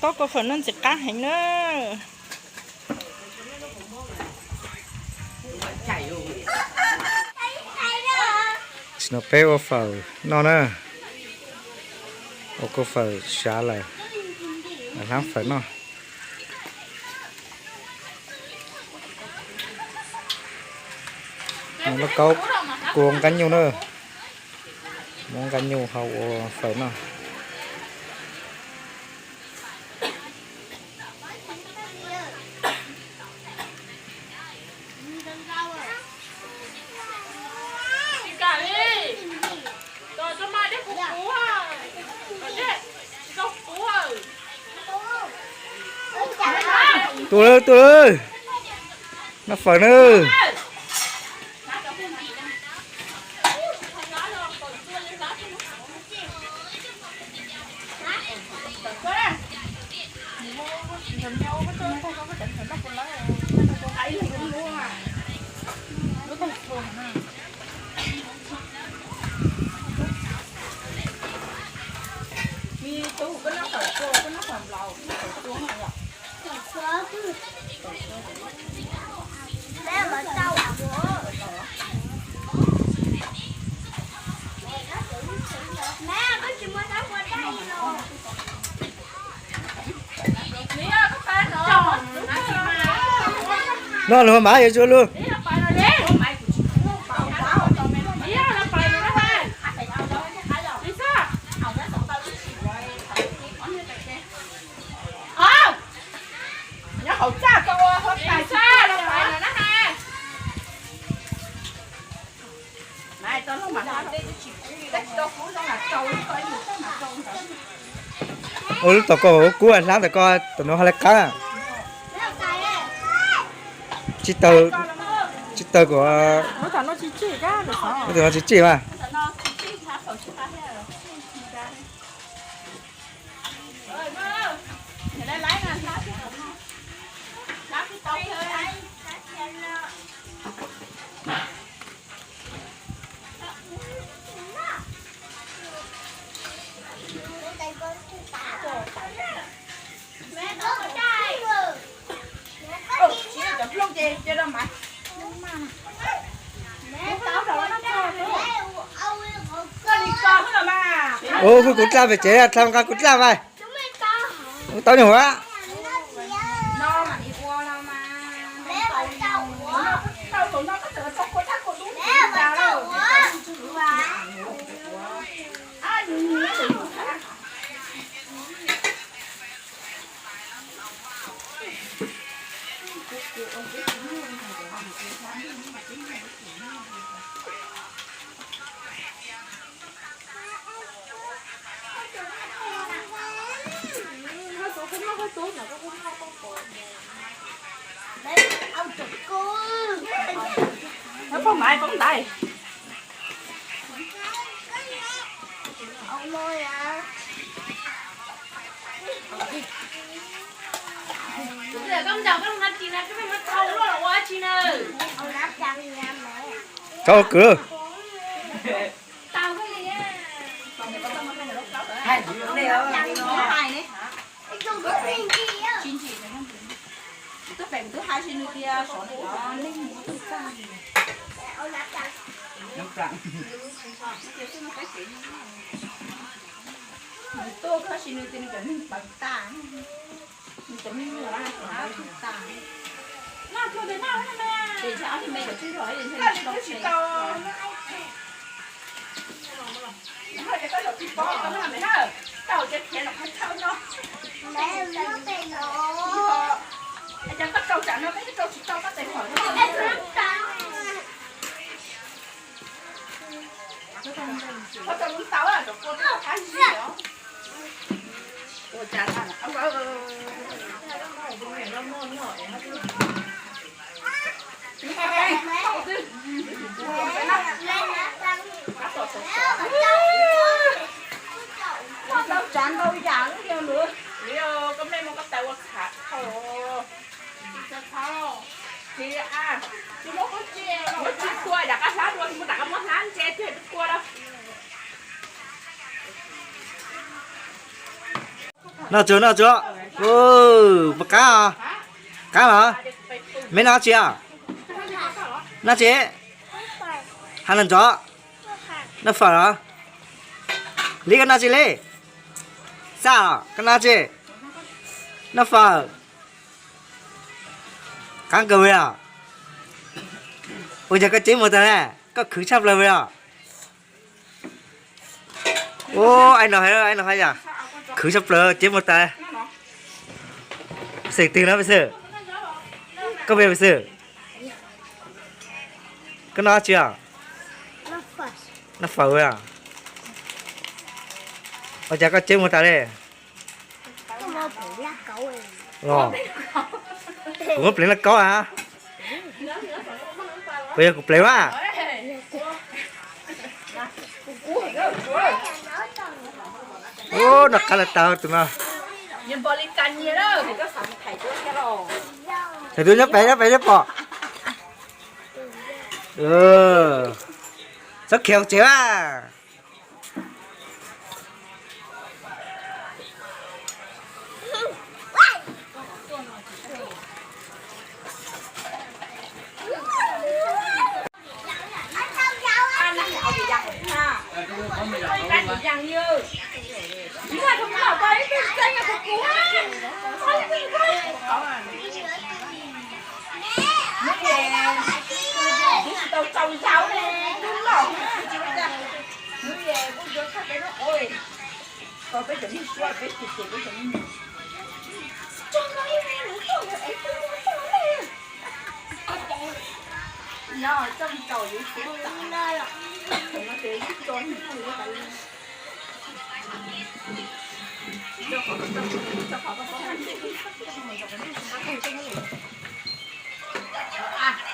Koj kua fawm no ntxim qab heev na. Tam sim no peb ua fawm noj na, ua kua fawm sav lawm, hlab fawm noj. Lauj kaub kua nqaij nyuj na, muab nqaij nyuj hau ua fawm noj. Tuaj lawm, tuaj lawm, noj fawm nawb. Noj lug mas, yuav tsuag lug. Ua lub tau koj kub hlab ntawm koj tam nuav ho le qab. Tsis tawg, tsis tawg kuv. Tam no tsis tsij mas. Ua kuv dlaj pem tsev, dlaj nqa kuv dlaj mas. Ua tau nyuag huv. Poob mas poob ntaiv. Tau kwv. Noj tsuag, noj tsuag. Puas qab os? Qab los? Meb noj tsi os? Noj tsi? Hab noj ntsos? Noj fawm los? Li koj noj tsi li? Xaj os, koj noj tsi? Noj fawm. Qab kawg li os. Ua cas koj ceb muag tas li, koj khwv tshaj plaws li os. Ua, ai no hais, ai no hais yam khwv tshaj plaws, ceb muag tas. Xeem twg no pes xwb? Koj pes xwb? Koj noj tsi os? Noj fawm os. Ua cas koj ceb muag tas li? Kuv muab pleev laj kaub a. Puas yog kuv pleev mas? Ua, noj qab lawm tag tus no. Thaum twg nyob pem, nyob pem nyob pom. Txhob khiav tsev mas.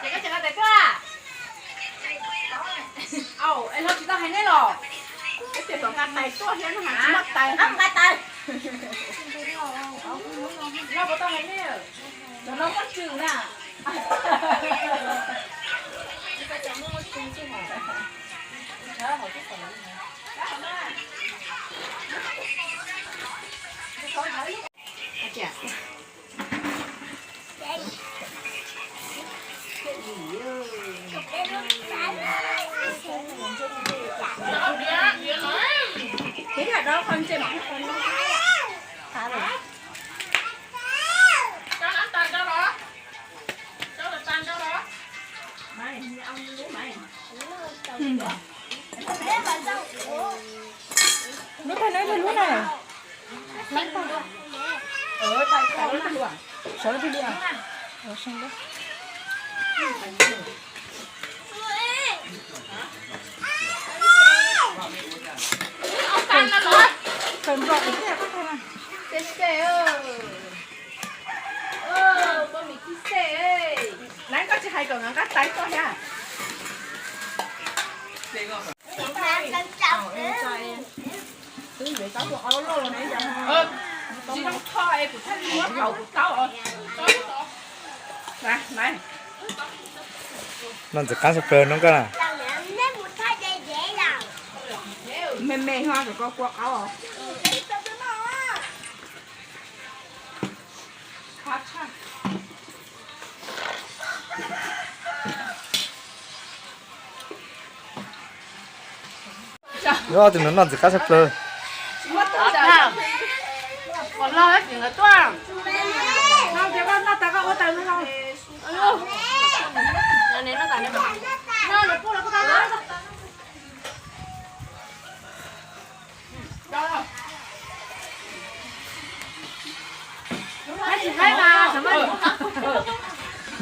Ces koj tseem nqa tais tuaj? Au, es los tsis tau hais nej los? Koj tseem nqa tais tuaj thiab no hais tsis muaj tais. Los puas tau hais nej? Cov no muaj tswm na. Lub tag no ib lub na. Sawv lub tag li. Kawm nplog kuv thiaj koj tag na. Laiv, koj tsis hais kom nkawd nqa tais tuaj thiab. Tsis zoo tho es kuv thiaj li muab tau kuv taub os. Noj ntxim qab tshaj plaws no koj na. Me me ho kom koj kua qaub os. Ob tug no noj ntxim qab tshaj plaws.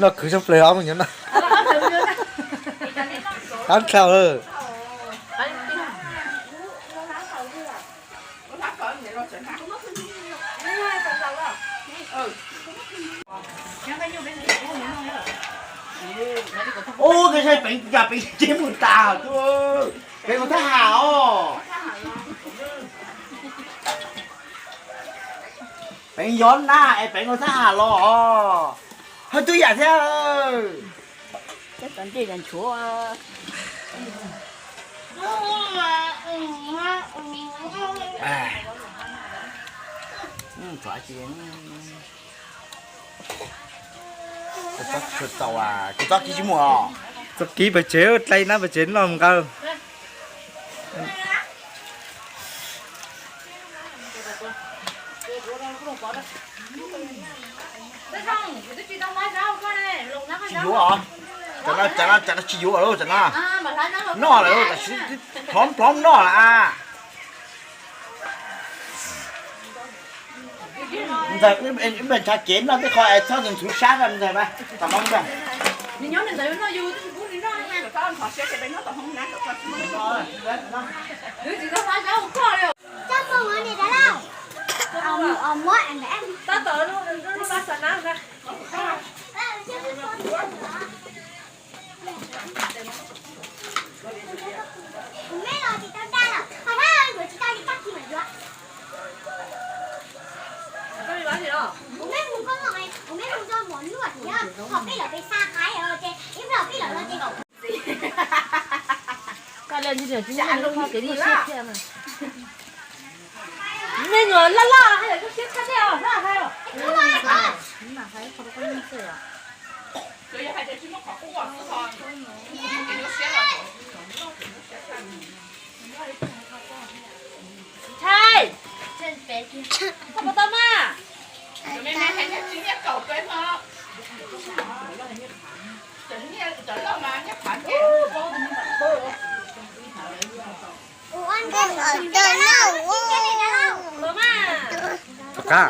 Noj khwv tshaj plaws ob me nyuam no. Qab dhau lawm. Ub, koj saib Peev, cas Peev ceb mus tas tuaj. Peev mus thab ham os. Peev yov na es Peev mus thab ham los os. Hawb tub yam thiab. Txog kiv tsis muaj os. Txog kiv pes tsev dlai nab pes tsev noj mus nkaus. Tsis yuav os. Tam no, tam no, tam no tsis yuav lawm, tam no noj lawm, tam sim hlov hlov noj lawm a. Ntxawg, wb npaj ntshav kev noj tej qho es txhob ntxuv sab na ntxawg na. Tam no ntxawg. Kuv me los tsis tau da lawm, ho thab yuav tsis tau ces tag kis mam yuav. Kuv me mus koj no, kuv me mus tso mov luaj thiab, ho peb lawv pes xa qaib ces ib pliag peb lawv los ces. Me nyuam loj loj hais lawm koj siab tshaj thiab os, hnub hais os. Ntshai, koj puas tau mas? Tom qab.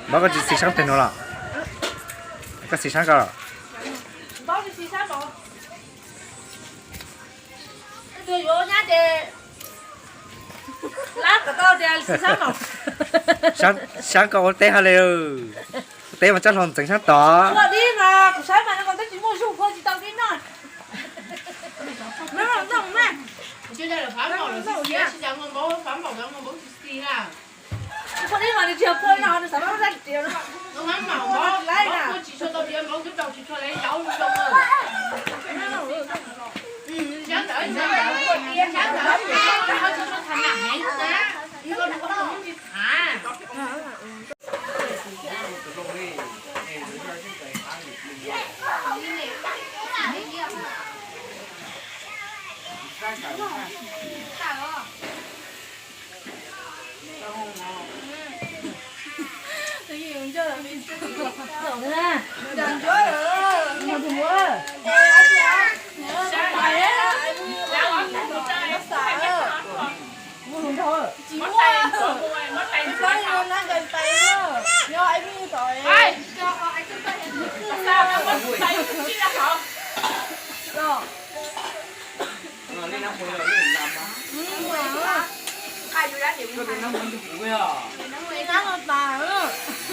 Npawg koj tsis xis sab pem no los? Koj xis sab koj los? Sab koj ua teb hab li. Ua teb mas tsob hlau ntxeev sab tod.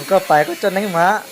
Koj pais koj coj neeb mas.